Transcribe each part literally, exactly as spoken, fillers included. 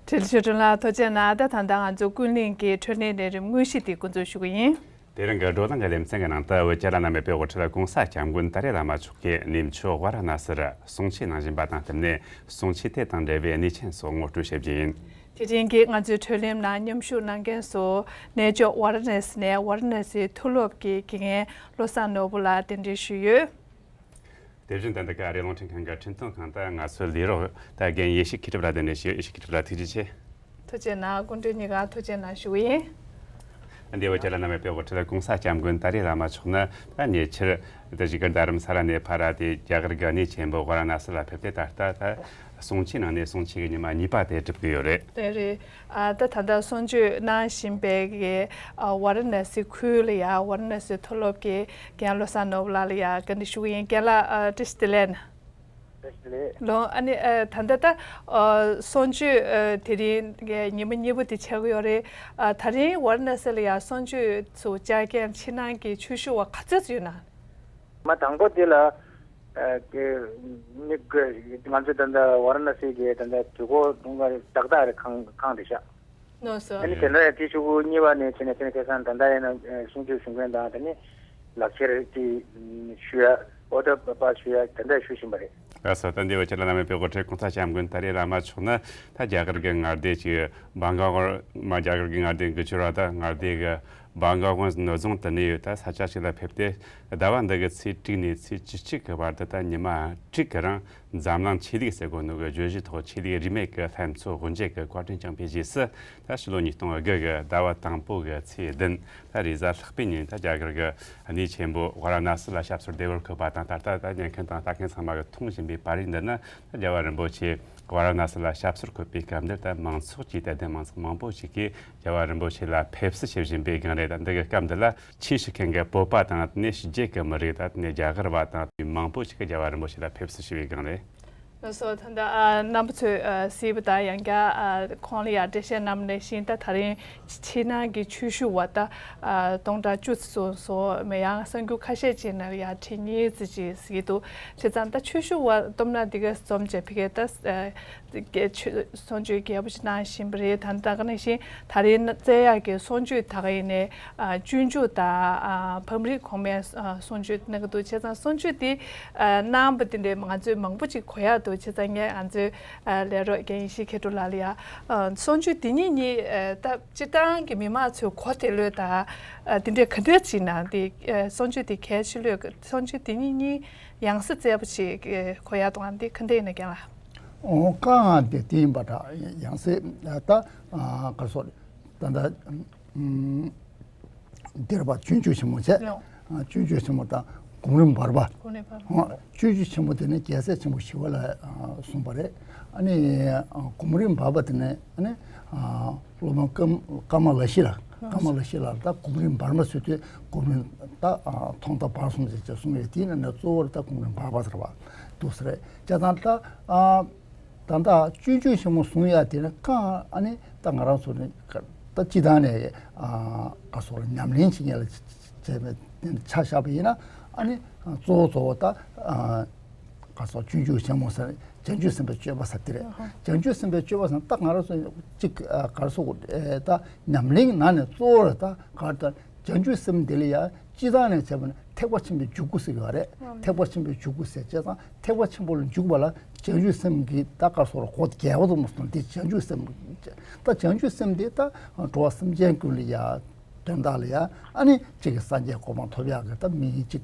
འཕྲིན་ལས་ཆོས་སྒྲོན་ལགས་ཐུགས་རྗེ་གནང་། ད་ད་ལྟ་ང་ཚོ་ཀུན་གླེང་གི་འཕྲིན་ལས་ལས་རིམ་དངོས་གཞི་དེ་འགོ་འཛུགས་ཞུ་གི་ཡིན། དེ་རིང་གི་བགྲོ་གླེང་གི་ལེ་ཚན་གྱི་ནང་དུ་བོད་རྒྱལ་ལ་ན་མེད་པའི་དབུ་ཁྲིད་༸གོང་ས་༸སྐྱབས་མགོན་ཏཱ་རེ་བླ་མ་མཆོག་གིས་གནས་མཆོག་ཝཱ་ར་ཎ་སིར་གསུང་ཆོས་གནང་བཞིན་པ་དང་བསྟུན་ནས་གསུང་ཆོས་དེ་དང་འབྲེལ་བའི་གནས་ཆེན་སོགས་ངོ་སྤྲོད་བྱེད་རྒྱུ་ཡིན། དེ་རིང་གི་ང་ཚོའི་བགྲོ་གླེང་ནང་མཉམ་ཞུགས་གནང་མཁན་ཚོ་གནས་མཆོག་ཝཱ་ར་ཎ་སི་ནས་ཝཱ་ར་ཎ་སིའི་མཐོ་སློབ་ཀྱི་དགེ་རྒན་བློ་བཟང་ནོར་བུ་ལགས་གདན་འདྲེན་ཞུས་ཡོད། དེ་བཞིན་ད་ལྟ་ཨ་རིའི་རླུང་འཕྲིན་ཁང་གི་འཕྲིན་གཏོང་ཁང་དུ་ང་ཚོའི་ལས་རོགས་ད་རྒན་ཡེ་ཤེས་མཁས་གྲུབ་ལགས་གདན་འདྲེན་ཞུས་ཡོད། ཡེ་ཤེས་མཁས་གྲུབ་ལགས་ཐུགས་རྗེ་ཆེ། ཐུགས་རྗེ་གནང་། སྐུ་མགྲོན་གཉིས་ཀ་ཐུགས་རྗེ་གནང་ཞུ་གི་ཡིན། འདི་བོད་རྒྱལ་ལ་ན་མེད་པའི་དབུ་ཁྲིད་༸གོང་ས་༸སྐྱབས་མགོན་ཏཱ་རེ་བླ་མ་མཆོག་ནི་ད་ཉེ་ཆར་ད་བཞུགས་སྒར་རྡ་རམ་ས་ལ་ནས་ཕར་དེ་རྒྱ་གར་གྱི་གནས་ཆེན་པོ་ཝཱ་ར་ཎ་སི་ལ་ཕེབས་ཏེ་ད་ལྟ་ད་གསུང་ཆོས་གནང་ནས་གསུང་ཆོས་ཀྱི་ཉི་མ་གཉིས་པ་དེ་འགྲུབ་ཀྱི་ཡོད་རེད། དེ་རེད། ཨ་ད་ད་ལྟ་གསུང་ཆོས་གནང་བཞིན་པའི་གི་ཨ་ཝཱ་ར་ཎ་སི་ཁུལ་ལ་ཡ་ཝཱ་ར་ཎ་སི་མཐོ་སློབ་ཀྱི་རྒན་བློ་བཟང་ནོར་བུ་ལགས་ལ་ཡ་བཀའ་འདྲི་ཞུ་གི་ཡིན། རྒན་ལགས་ཨ་བཀྲ་ཤིས་བདེ་ལེགས། བཀྲ་ཤིས་བདེ་ལེགས། ལོ། ཨ་ནི་ཨ་ད་ལྟ་ད་ཨ་གསུང་ཆོས་ཨ་དེ་རིང་གི་ཉི་མ་གཉིས་པ་དེ་ཆགས་ཀྱི་ཡོད་རེད། ཨ་ད་རིང་ཝཱ་ར་ཎ་སི་ལ་ཡ་གསུང་ཆོས་ཚོ་བཅར་མཁན་ཕྱི་ནང་གི་ཆོས་ཞུ་བ་ག་ཚོད་ཡོད་ན། མ་དང་པོ་དེ་ལ་ཨ་གི་མི་གི་ང་ཚོ་ད་ལྟ་ཝཱ་ར་ཎ་སི་གི་ད་ལྟ་དུས་འཁོར་དུང་དཀར་ཏག་ཏག་རེ་ཁང་ཁང་རེད་ཤག་ཨ་ནི་དེ་འདྲ་ཡང་དེ་ཆུ་ཁུག་གཉིས་པ་ནས་བྱས་ནས་དེ་ནས་ཁ་སང་ད་ལྟ་ཡིན་ན་གསུང་ཆོས་ཞུ་མཁན་དང་དེ་ནས་ལག་ཁྱེར་དེ་ཞུ་ཡ་ཨོ་ཏོ་པ་ཞུ་ཡ་དེ་འདྲ་ཞུ་བཞིན་པ་རེད། ལགས་སོ། ད་འདི་བོད་རྒྱལ་ལ་ན་མེད་པའི་དབུ་ཁྲིད་༸གོང་ས་༸སྐྱབས་མགོན་ཏཱ་རེ་བླ་མ་མཆོག་ནི་ད་རྒྱ་གར་གྱི་མངའ་སྡེ་ཅིག་བང་ག་ཝར་མ་རྒྱ་གར་གྱི་མངའ་སྡེ་འགུ་ཆུ་ར་ད་མངའ་སྡེ་གི་བང་ག་ཝར་ནུབ་རྫོང་དུ་གནས་ཡོད། ད་ས་ཆ་ཞིག་ལ་ཕེབས་ཏེ་ཟླ་བ་འདི་གི་ཚེས་དྲུག་ནས་ཚེས་བཅུ་གཅིག་གི་བར་དུ་ད་ཉི་མ་དྲུག་གི་རིང་འཛམ་གླིང་ཆོས་ལུགས་ཟེར་གོ་ནོ་གི་བརྗོད་གཞིའི་ཐོག་ཆོས་ལུགས་རིས་མེད་ཀྱི་ལྷན་ཚོགས་དབུ་འབྱེད་ཀྱི་བཀའ་དྲིན་བསྐྱངས་པའི་རྗེས་སུ་ད་ཕྱི་ལོ་ཉིས་སྟོང་དགུ་གི་ཟླ་བ་དང་པོ་གི་ཚེས་བདུན་ད་རེས་གཟའ་ལྷག་པའི་ཉིན་ད་རྒྱ་གར་གྱི་གནས་ཆེན་པོ་ཝཱ་ར་ཎ་སི་ལ་ཞབས་སོར་བདེ་བར་འཁོད་པ་དང་། ད་ལྟ་ད་ཉན་མཁན་དང་ལྟ་མཁན་ཚང་མ་གིས་མཐོང་བཞིན་པའི་པར་རིས་འདི་ནི་ད་རྒྱལ་བ་རིན་པོ་ཆེ་ཝཱ་ར་ཎ་སི་ལ་ཞབས་སོར་འཁོད་པའི་སྐབས་འདིར་ད་མང་ཚོགས་ཀྱི་དད་ལྡན་མང་ཚོགས་མང་པོ་ཞིག་གིས་རྒྱལ་བ་རིན་པོ་ཆེ་ལ་ཕེབས་བསུ་བྱེད་བཞིན་པའི་སྒང་རེད། ད་འདི་གི་སྐབས་འདི་ལ་ཆོས་ཞུ་མཁན་གྱི་བོད་པ་དང་དེ་ནས་ཕྱི་རྒྱལ་གྱི་མི་རིགས་དང་དེ་ནས་རྒྱ་གར་བ་དང་དེ་མང་པོ་ཞིག་གིས་རྒྱལ་བ་རིན་པོ་ཆེ་ལ་ཕེབས་བསུ་ཞུ་བའི་སྒང་རེད། ལགས་སོ། ད་ལྟ་ཨ་རྣམ་པ་ཚོས་ཨ་གཟིགས་པ་དང་ཡང་བསྐྱར་ཨ་ཁོང་ལ་ཡང་འགྲེལ་བཤད་གནང་བ་ནང་བཞིན་ད་ད་རིང་ཕྱི་ནང་གི་ཆོས་ཞུ་བ་ད་ཨ་སྟོང་ཕྲག་བཅུ་ཙམ་སོང་སོང་མེད། ཡང་གསར་འགྱུར་ཁ་ཤས་ཅིག་ནང་ལ་ཡང་ཁྲི་གཉིས་ཙམ་ཅིག་གཟིགས་འདུག་བྱས་ཙང་ད་ཆོས་ཞུ་བ་སྟོབས་ན་འདི་ག་འཛོམས་བྱས་ཕ་གིར་ད་ཨ་གསུང་ཆོས་རྒྱས་པོ་ཅིག་གནང་བཞིན་པ་རེད། ད་ད་ག་ནང་བཞིན་ད་རིང་བསྩལ་ཡག་གི་གསུང་ཆོས་ད་ག་ཡིན་ནའི་ཨ་སྤྱོད་འཇུག་དང་ཨ་བམ་རིག་གོང་མའི་ཨ་གསུང་ཆོས་གནང་གི་འདུག་བྱས་ཙང་གསུང་ཆོས་འདི་ཨ་གནང་བ་འདི་འདྲའི་ང་ཚོས་མང་པོ་ཅིག་གོ་ཡག་འདུག་བྱས་ཙང་ངས་ང་ཚོའི་ཨ་ལས་རོགས་རྒན་ཡེ་ཤེས་མཁས་གྲུབ་ལགས་ལ་ཡ་ཨ་གསུང་ཆོས་འདི་གཉིས་གཉིས་ཨ་ད་སྤྱིར་བཏང་གི་མི་མང་ཚོས་གོ་བདེ་ལོས་དང་ཨ་འདི་འདྲའི་ག་འདྲ་ཅིག་ན་འདི་ཨ་གསུང་ཆོས་འདི་གལ་ཆེ་ལོས། གསུང་ཆོས་འདི་གཉིས་གཉིས་ཡང་སེ་བཙལ་པ་ཅིག་གོ་ཡག་འདུག་ཨ་འདི་ག་འདྲ་ཡིན་ན་རྒན་ལགས། ཨོ་དཀའ་ངལ་དེ་དེ་ཡིན་པ་འདྲ། ཡང་སེ་ད་ཨ་ག་རེ་ཟེར་ད་ད་ཨམ་འདིར་བ་སྤྱོད་འཇུག་ཆེན་མོ་བྱས། ཨ་སྤྱོད་འཇུག་ཆེན་མོ་དང་གོམ་རིམ་བར་པ། གོམ་རིམ་བར་པ། ཨ་སྤྱོད་འཇུག་ཆེན་མོ་དེ་ནི་རྒྱལ་སྲས་ཆེན་པོ་ཞི་བ་ལྷས་ཨ་གསུངས་པ་རེད། ཨ་ནི་ཨ་གོམ་རིམ་བར་པ་དེ་ནི་ཨ་ནི་ཨ་སློབ་དཔོན་ཀརྨ་ཀརྨ་བླ་ཤེས་ལགས། ཀརྨ་བླ་ཤེས་ལགས་ད་གོམ་རིམ་བར་མ་ཟེར་དུས་གོམ་རིམ་ད་ཨ་ཐོག་མཐའ་བར་གསུམ་ཟེར་བྱས་གསུངས་ཡོད། དེ་ཡིན་ན་ནི་གཙོ་བོར་ད་གོམ་རིམ་བར་པ་ཟེར་བ་འདུག་ཟེར་རེད། བྱས་ཙང་ད་ཨ། ད་ལྟ་སྤྱོད་འཇུག་ཆེན་མོ་གསུང་ཡ་དེ་ནི་རྐང་ཨ་ནི་ད་ང་རང་ཚོ་ནི་ད་སྤྱི་བཏང་ནས་ཨ་ག་སོགས་ལ་ཉམས་ལེན་བྱེད་མཁན་ལ་བྱས་པའི་ཆ་བཞག་པ་ཡིན་ན་ཨ་ནི་གཙོ་བོ་གཙོ་བོ་ད་ཨ་ག་སོགས་སྤྱོད་འཇུག་ཆེན་མོ་ཟེར་བྱང་ཆུབ་སེམས་དཔའི་སྤྱོད་པ་ཟེར་དེ་རེད། བྱང་ཆུབ་སེམས་དཔའི་སྤྱོད་པ་ཟེར་ན་ད་ང་རང་ཚོ་གཅིག་ག་སོགས་ད་ཉམས་ལེན་ནང་ནས་གཙོ་བོ་ལ་ད་ག་ད། བྱང་ཆུབ་སེམས་དེ་ལ་ཡང་སྤྱི་བཏང་ནས་བྱས་པ་ན་ཐེག་པ་ཆེན་པོའི་འཇུག་སྒོ་ཟེར་གྱི་ཡོད་རེད། ཨང་། ཐེག་པ་ཆེན་པོའི་འཇུག་སྒོ་ཟེར་བྱས་ཙང་ཐེག་པ་ཆེན་པོ་ལ་འཇུག་པ་ལ་བྱང་ཆུབ་སེམས་ཀྱི་ད་ག་སོགས་ལ་གོ་རྒྱས་པ་དུ་མ་སོང་དེ་བྱང་ཆུབ་སེམས་ད་བྱང་ཆུབ་སེམས་དེ་ད་འགྲོ་བ་སེམས་ཅན་ཀུན་ལ་ཡང་དོན་དག་ལ་ཡང་ཨ་ནི་གཅིག་གི་སངས་རྒྱས་གོ་འཕང་ཐོབ་ཡག་གི་ད་མི་གཅིག་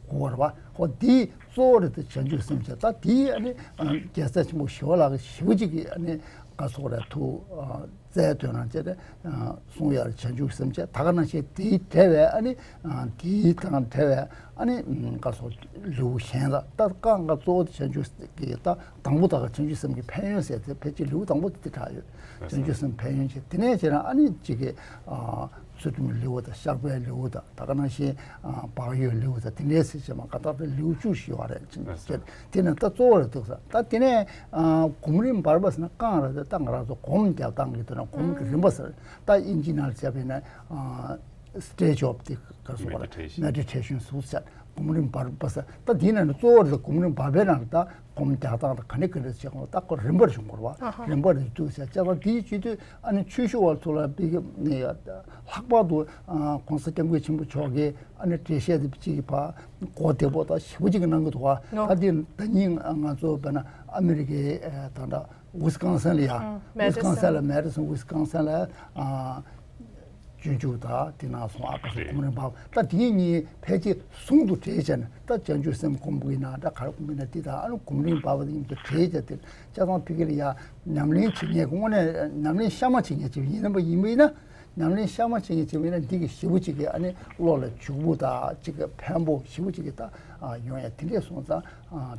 དགོས་པ་རེད་བ། ཧོ་དེའི་གཙོ་བོ་རེད་དེ་བྱང་ཆུབ་སེམས་བྱས་ད་དེའི་ཨ་ནི་རྒྱལ་སྲས་ཆེན་པོ་ཞི་བ་ལྷ་གི་ཞི་བ་གཅིག་གི་ཨ་ནི་ག་སོགས་རེད་ཐུགས། རྩལ་འདོན་རང་བྱས་ཏེ་གསུང་ཡར་བྱང་ཆུབ་སེམས་བྱས་ད་ག་ནང་བཞིན་དེའི་འབྲེལ་བའི་ཨ་ནི་དེའི་དང་འབྲེལ་བའི་ཨ་ནི་ག་སོགས་ལེའུ་གཞན་ལ་ད་རྐང་ག་གཙོ་བོ་དེ་བྱང་ཆུབ་ཀྱི་ད་དང་པོ་དག་བྱང་ཆུབ་སེམས་ཀྱི་ཕན་ཡོན་ཟེར་ཏེ་ཕལ་ཆེར་ལེའུ་དང་པོ་དེ་གྲགས་ཡོད། བྱང་ཆུབ་སེམས་ཕན་ཡོན་བྱས་དེ་ནས་བྱས་ན་ཨ་ནི་གཅིག་གི་ཚུལ་ཁྲིམས་ལེའུ་དང་བཤགས་པའི་ལེའུ་དང་ད་ག་ནང་བཞིན་བག་ཡོད་ལེའུ་དང་དེ་འདྲའི་ཟེར་བྱས་མ་ག་ད་ལེའུ་བཅུ་ཞིག་ཡོད་རེད། དེ་ནས་ད་གཙོ་བོ་རེད་འདུག་ས་ད་དེ་ནས་གོམ་རིམ་བར་པ་ཟེར་ན་རྐང་རེད་དེ་ད་ང་རང་ཚོ་སྒོམ་རྒྱབ་སྟངས་ཀྱི་དོན་ན་སྒོམ་གྱི་རིམ་པ་ཟེར། ད་དབྱིན་ཇི་ནང་བྱས་པས་ན་stretch of the ག་སོགས་ལ་Meditation. Meditation ཟུག་བྱས། གོམ་རིམ་འབར་བ་ཟེར། ད་དེའི་ནང་ནས་གཙོ་བོ་རེད། གོམ་རིམ་འབར་བའི་ནང་ལ་ད་སྒོམ་རྒྱག་སྟངས་དང་ག་ནས་ག་འདྲ་བྱེད་དགོས། ད་ཁོ་རིམ་པར་བྱུང་དགོས་རེད་བ། རིམ་པར་བྱུང་དུས་ཟེར་བྱས་ཙང་དེའི་བྱེད་དུས་ཨ་ནི་ཆོས་ཞུ་བ་ཚོ་ལ་དཔེ་ལྷག་པར་དུ་༸གོང་ས་༸སྐྱབས་མགོན་ཆེན་པོ་མཆོག་གིས་ཨ་ནི་འགྲེལ་བཤད་དེ་གཅིག་གི་བར་གོ་བདེ་པོ་དང་ཞིབ་པོ་གཅིག་གི་གནང་གི་འདུག་བ། ད་དེ་ད་ཉིན་ང་ཚོ་དཔེར་ན་ཨ་མི་རི་ཀའི་ད་ལྟ་ཝི་སི་ཀོན་སིན་ལ་ཡ། ཝི་སི་ཀོན་སིན་ལ། མེ་ཌི་སོན། ཝི་སི་ཀོན་སིན་ལ་སྤྱོད་འཇུག་དང་དེ་ནང་སོང་ཨ་ཁ་སོང་གོམ་རིམ་འབར་བ། ད་དེ་གཉིས་ཕལ་ཆེར་ཟུང་དུ་འབྲེལ་བྱས་ནས། ད་བྱང་ཆུབ་སེམས་སྒོམ་གྱི་ན་འདྲ། ག་རེ་སྒོམ་གྱི་ན་དེ་དང་ཨ་ནི་གོམ་རིམ་འབར་བ་དེ་གཉིས་དང་འབྲེལ་བྱས་ཏེ། བྱས་ཙང་ཕ་གི་ལ་ཡ་ཉམས་ལེན་བྱེད་མཁན་གྱི་དངོས་གནས་ཉམས་ལེན་གཤའ་མ་བྱེད་མཁན་ཅིག་ཡིན་ན་པ་ཡིན་པ་ཡིན་ན། ཉམས་ལེན་གཤའ་མ་བྱེད་མཁན་ཅིག་ཡིན་ན་འདི་གི་ཞེ་པོ་ཅིག་གི་ཨ་ནི་བློ་ལ་འཇུག་པོ་དང་ཅིག་གི་ཕན་པོ་ཞེ་པོ་ཅིག་གི་ད་ཡོང་ཡ་དེ་འདྲས་སོང་ཙང་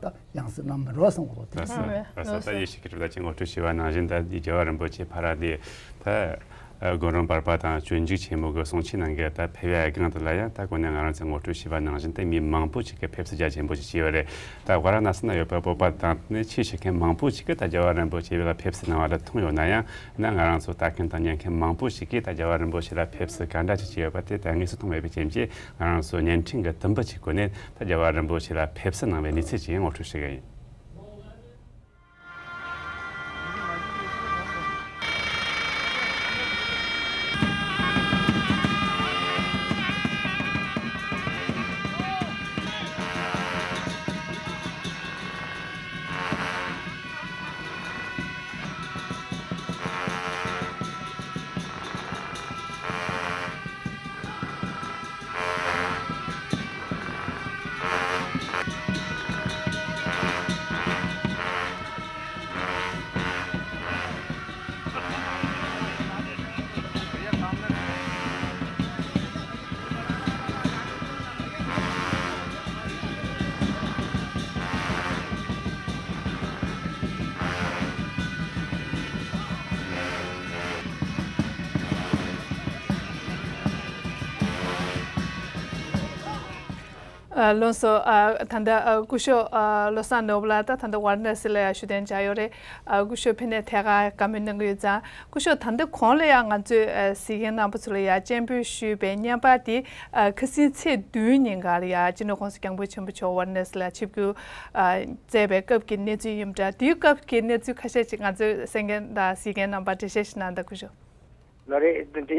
ད་ཡང་སེ་གནང་མི་འགྲོ་བསམ་གི་འདུག་དེ་ལ་སེ། ལགས་སོ། ད་ཡེ་ཤེས་མཁས་གྲུབ་ད་ཅིག་ངོ་སྤྲོད་ཞུས་པ་ནང་བཞིན། ད་འདི་རྒྱལ་བ་རིན་པོ་ཆེ་ཕ་ར་དེ་ད་སྒོམ་རིམ་འབར་བ་དང་སྤྱོད་འཇུག་ཆེན་མོ་གི་གསུང་ཆོས་གནང་གི་ད་ཕེབས་ཡ་སྒང་དེ་ལ་ཡང་། ད་གོང་ནས་ང་རང་ཚོས་ངོ་སྤྲོད་ཞུས་པ་ནང་བཞིན་ད་མི་མང་པོ་ཅིག་གིས་ཕེབས་བསུ་རྒྱ་ཆེན་པོ་ཞིག་བྱས་ཡོད་རེད། ད་ཝཱ་ར་ཎ་སི་ན་ཡོད་པའི་བོད་པ་དང་ནས་ཆོས་ཞུ་མཁན་མང་པོ་ཞིག་གིས་ད་རྒྱལ་བ་རིན་པོ་ཆེ་ལ་ཕེབས་བསུ་གནང་བ་ལ་མཐོང་ཡོད་ན་ཡང་། ན་ང་རང་ཚོ་ལྟ་མཁན་དང་ཉན་མཁན་མང་པོ་ཞིག་གིས་ད་རྒྱལ་བ་རིན་པོ་ཆེ་ལ་ཕེབས་བསུ་ག་འདྲ་ཅིག་བྱས་ཡོད་པ་དེ་ད་དངོས་སུ་མཐོང་མེད་པའི་རྐྱེན་གྱིས། ང་རང་ཚོ་བརྙན་འཕྲིན་གྱི་དུམ་བུ་ཅིག་བཀོད་ནས་ད་རྒྱལ་བ་རིན་པོ་ཆེ་ལ་ཕེབས་བསུ་གནང་བའི་གནས་ཚུལ་ཅིག་ཡང་ངོ་སྤྲོད་ཞུ་གི་ཡིན། ཨ། ལགས་སོ། ཨ། ད་ལྟ་ཨ་སྐུ་ཞབས་ཨ་བློ་བཟང་ནོར་བུ་ལགས་ད་ད་ལྟ་ཝཱ་ར་ཎ་སི་ལ་ཡང་བཞུགས་གདན་འཇགས་ཡོད་རེད། ཨ། སྐུ་ཞབས་ཕེབས་ནས་ཐད་ཀར་བཀའ་མོལ་གནང་གི་ཡོད་ཙང་། སྐུ་ཞབས་ད་ལྟ་གོང་ལ་ཡང་ང་ཚོས་ཨ་གཟིགས་མཁན་རྣམ་པ་ཚོ་ལ་ཡང་སྤྱན་འབུལ་ཞུས་པའི་བརྙན་པར་དེ་ཨ་ཁ་སང་ཚེས་བདུན་ཉིན་ག་ལ་ཡང་སྤྱི་ནོར་༸གོང་ས་༸སྐྱབས་མགོན་ཆེན་པོ་མཆོག་ཝཱ་ར་ཎ་སི་ལ་ཆིབས་བསྒྱུར་ཨ་མཛད་པའི་སྐབས་ཀྱི་གནས་ཚུལ་ཡིན་པ་འདྲ། དེའི་སྐབས་ཀྱི་གནས་ཚུལ་ཁ་ཤས་ཅིག་ང་ཚོའི་གསན་མཁན་དང་གཟིགས་མཁན་རྣམ་པར་འགྲེལ་བཤད་ཞིག་གནང་དང་སྐུ་ཞབས། ལགས་རེད། འདི་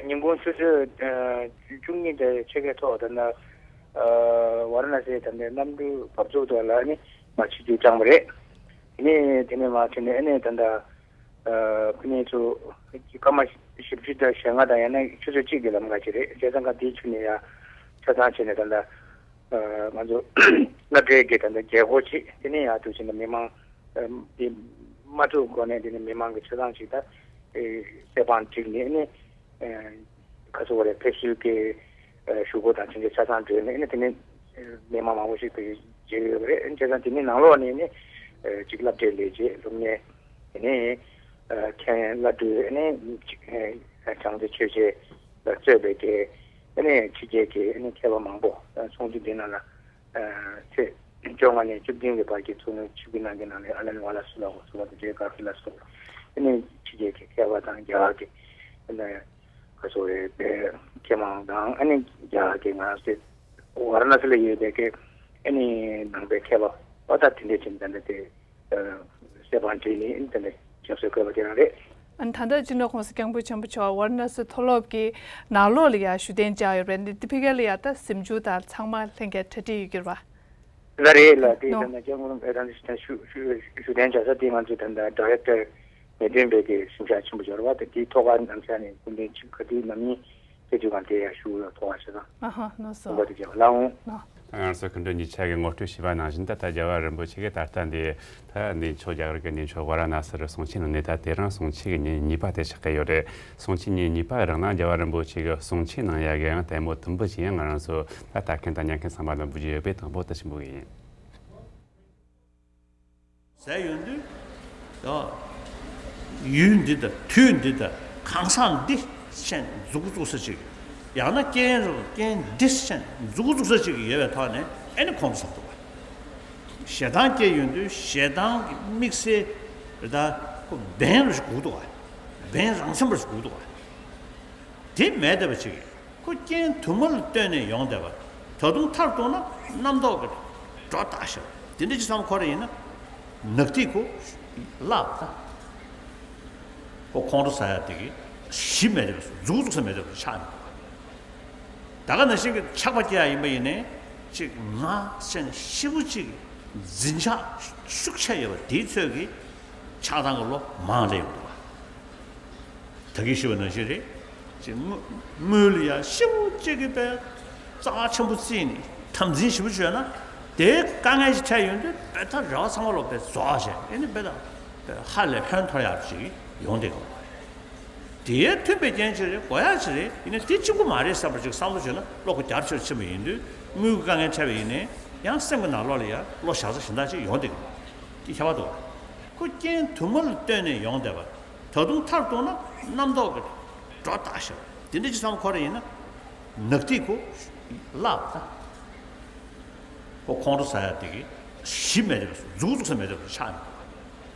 ཉིན་གུང་ཆུ་ཚོད་བཅུ་གཉིས་དང་ཕྱེད་ཀའི་ཐོག་ད་ནི་ཝཱ་ར་ཎ་སིའི་ད་ནི་གནམ་གྲུ་བབས་ཚུགས་ཐོག་ལ་ནི་མར་ཆིབས་བསྒྱུར་བསྐྱངས་པ་རེད། དེ་ནས་དེ་ནས་མར་ཕྱིན་ནས་ཨ་ནི་ད་ལྟ་ཕ་ནས་ཚུར་སྐར་མ་བཞི་བཅུ་དང་ཞེ་ལྔ་དང་ཡང་ན་ཆུ་ཚོད་གཅིག་གི་ལམ་ཁ་ཅིག་རེད། བྱས་ཙང་ཁ་དེའི་ཆུ་ནས་ཡར་ཆ་ཚང་བྱས་ནས་ད་ལྟ། ང་ཚོ་སློབ་གྲྭའི་གི་ད་ལྟ་རྒྱལ་སྒོ་ཅིག་དེ་ནས་ཡར་དུ་ཕྱིན་ན་མི་མང་དེ་མ་ཐུག་གོང་ནས་དེ་ནས་མི་མང་གི་ཆ་ཚང་ཅིག་ད་གསེར་པང་བསྒྲིགས་ནས་ནི་ག་ཚོད་རེད། ཕེབས་བསུའི་གི་ཞུ་སྒོ་དང་དེ་འདྲའི་ཆ་ཚང་གྲོལ་ནས་ནི་དེ་ནས་མི་མང་མང་པོ་ཞིག་ཕེབས་མཇལ་ཡོད་པ་རེད། བྱས་ཙང་དེ་ནས་ནང་ལོགས་ནས་ནི་ཅིག་སློབ་གྲྭའི་ལས་བྱེད་སློབ་གཉེར། དེ་ནས་མཁན་བླ་སྤྲུལ་ནས་བྱང་རྩེ་ཆོས་རྗེ་ལ་གཙོས་པའི་གི་ནས་ཕྱི་རྒྱལ་གྱི་ནས་མཁས་པ་མང་པོ་ཚོགས་འདུ་འདི་ནང་ལ་ཚེས་བཅོ་ལྔ་ནས་བཅུ་བདུན་གྱི་བར་གྱི་ཚོགས་འདུ་ཆིབས་བསྒྱུར་གནང་མཁན་ནང་ནས་ཨ་ལན་ཝཱ་ལ་སུ་ལ་ཧོ་སུ་ལ་དང་ཇེ་གར་ཕི་ལ་སོགས་ནས་ཕྱི་རྒྱལ་གྱི་མཁས་པ་དང་རྒྱ་གར་གྱི་ནས་ག་སོགས་རེད་པའི་མཁས་མང་དང་ཨ་ནི་རྒྱ་གར་གྱི་ང་ཚོ་ཝཱ་ར་ཎ་སི་ལ་ཡོད་པའི་གི་ཨ་ནི་ནང་པའི་མཁས་པ་ཨོ་ད་དེ་འདྲས་ཅིག་འདི་འདྲ་དེ། གསེར་པང་བྲིས་ནས་དེ་འདྲ་སྐྱབས་སུ་བཀོད་པ་དེ་རང་རེད། ཨ་ནི་ད་ལྟ་སྤྱི་ནོར་༸གོང་ས་༸སྐྱབས་མགོན་ཆེན་པོ་མཆོག་ཝཱ་ར་ཎ་སི་མཐོ་སློབ་ཀྱི་ནང་ལོགས་ལ་ཡང་བཞུགས་གདན་འཇགས་ཡོད་པ་རེད། འདི་ཕ་གི་ལ་ཡང་ད་གཟིམ་འཇུག་དང་ཚང་མ་ལྷན་རྒྱས་གྲ་སྒྲིག་ཡོད་ཀྱི་རེད་པ། ལགས་རེད་ལགས། དེ་ནོ། ད་ལྟ་༸སྐྱབས་མགོན་རང་བཞུགས་གདན་འཇགས་ས་དེ་ང་ཚོ་ད་ལྟ་ཌའི་རེག་ཊར་ངེས་སྟོན་པའི་གི་གཟིམ་ཤག་ཆེན་པོ་ཡོད་རེད་པ། དེ་དེའི་ཐོག་ཁ་ནམ་ཞག་ནས་སྐུ་མདུན་ཆིབས་ག་དུས་ནམ་ཡིན། དེ་དུས་གང་དེ་ཡང་ཞུ་ཡོད་ཐོག་ཆེ་ན། ཨ་ཧ་ནོ་སོ། ང་ཚོ་སྐུ་མགྲོན་གཉིས་ཆ་གིས་ངོ་སྤྲོད་ཞུས་པ་ནང་བཞིན་ད་ལྟ་རྒྱལ་བ་རིན་པོ་ཆེ་གིས་ད་ལྟ་འདི་ད་འདི་ཕྱོགས་རྒྱ་གར་གྱི་འདི་ཕྱོགས་ཝཱ་ར་ཎ་སི་རུ་གསུང་ཆོས་གནང་ནས་ད་དེ་རིང་གསུང་ཆོས་ཀྱི་ཉིན་གཉིས་པ་དེ་ཆགས་ཀྱི་ཡོད་རེད། གསུང་ཆོས་ཉིན་གཉིས་པ་རིང་ལ་རྒྱལ་བ་རིན་པོ་ཆེ་གིས་གསུང་ཆོས་གནང་ཡ་གི་ཡང་ལྟད་མོ་དུམ་བུ་ཅིག་ཡང་ང་རང་ཚོ་ད་ལྟ་མཁན་དང་ཉན་མཁན་ཚང་མ་ལ་འབུལ་རྒྱུ་ཡོད་པས་དང་པོ་དེ་ཆེན་པོ་ཡིན། ཟེར་ཡོང་དུས། ཡ། ཡུལ་འདི་དང་དུས་འདི་དང་གང་ཟག་འདི་ཅན་མཛུབ་གུ་བཙུགས་ས་ཅིག་ཡང་ན་རྐྱེན་རེ་རྐྱེན་འདི་ཅན་མཛུབ་གུ་བཙུགས་ས་ཅིག་ཡོད་པའི་ཐོག་ནས་ཨེ་ནི་ཁོང་ཚོ་ཟེར་འདུག་བ། ཞེ་སྡང་སྐྱེ་ཡོང་དུས་ཞེ་སྡང་གི་དམིགས་བསལ་རེ་ད་ཁོ་འབེན་རུ་ཞིག་དགོས་འདུག་བ། འབེན་རང་མཚན་པ་ཞིག་དགོས་འདུག་བ། དེ་མེད་བསྡད་པ་ཅིག་ཁོ་རྐྱེན་དུ་མ་ལ་ལྟོས་ནས་ཡོང་བསྡད་པ། ད་དུང་མཐར་གཏུགས་ན་རྣམ་རྟོག་གི་སྒྲོ་བཏགས་ཤིང་། དེ་འདྲ་ཅིག་བསམ་ཁོ་ར་ཡིན་ན། ནག་ཐིག་ཁོ་བརླག་པ་དང་། ཁོ་ཁོང་ཁྲོ་ཟ་ཡ་དེ་གི་གཞི་མེད་པ། མཛུབ་བཙུགས་ས་མེད་པ་ཆགས་ཡོང་། ད་ག་ནང་བཞིན་གྱི་ཆགས་པ་སྐྱེ་ཡ་ཡིན་པ་ཡིན་ནའི། ཅིག་ང་སེམས་ཤི་བོ་ཅིག་འཛིན་ཆགས་ཤུགས་ཆེ་ཡོད་པ་དེའི་ཚོད་ཀྱིས་ཆགས་སྡང་གི་བློ་མང་སླེབས་ཡོང་འདུག་བ། ད་གིན་ཞུས་པ་ནང་བཞིན་རེད། ཅིག་དངུལ་དངུལ་ལ་ཡ་ཤི་བོ་ཅིག་གི་པའི་རྩ་བ་ཆེན་པོ་བརྩིས་ནས་དམ་འཛིན་ཞིབ་པོ་བྱས་ན། དེའི་དཀའ་ངལ་ཞིག་འཕྲད་ཡོང་དུས་དཔེ་ད་རེ་བ་ཚང་མ་ལོག་པའི་རྫོགས་བྱས། ཨེ་ནི་དཔེ་ད་ཧ་ལས་ཕན་ཐོགས་ཡག་ཅིག་ཡོང་བསྡད་ཀྱི་འདུག་དེའི་མཐུན་པའི་རྐྱེན་ཅིག་རེད། དགོས་ཡག་ཅིག་རེད། ཡིན་ནའི་དེ་གཅིག་པུ་མ་རེད་བསམ་པ་ཅིག་བསམ་བློ་བྱས་ན་བློ་ཁོག་རྒྱ་ཆེར་ཕྱིན་པ་ཡིན་དུས། དངུལ་གྱི་དཀའ་ངལ་འཕྲད་པ་ཡིན་ནའི་ཡང་སེམས་ཀྱི་ནང་ལོགས་ལ་ཡ་བློ་བཞག་ས་གཞན་དག་ཅིག་ཡོང་བསྡད་ཀྱི་འདུག་དེ་ཁྱད་པར་འདུག་ཁོ་རྐྱེན་དུ་མ་ལ་ལྟོས་ནས་ཡོང་བསྡད་པ། ད་དུང་མཐར་གཏུགས་ན་རྣམ་རྟོག་གི་སྒྲོ་བཏགས་ཤིང་། དེ་འདྲ་ཅིག་བསམ་ཁོ་ར་ཡིན་ན། ནག་ཐིག་ཁོ་བརླག་པ་དང་། ཁོ་ཁོང་ཁྲོ་ཟ་ཡ་དེ་གི་གཞི་མེད་པ། མཛུབ་བཙུགས་ས་མེད་པ་ཆགས་ཡོང་།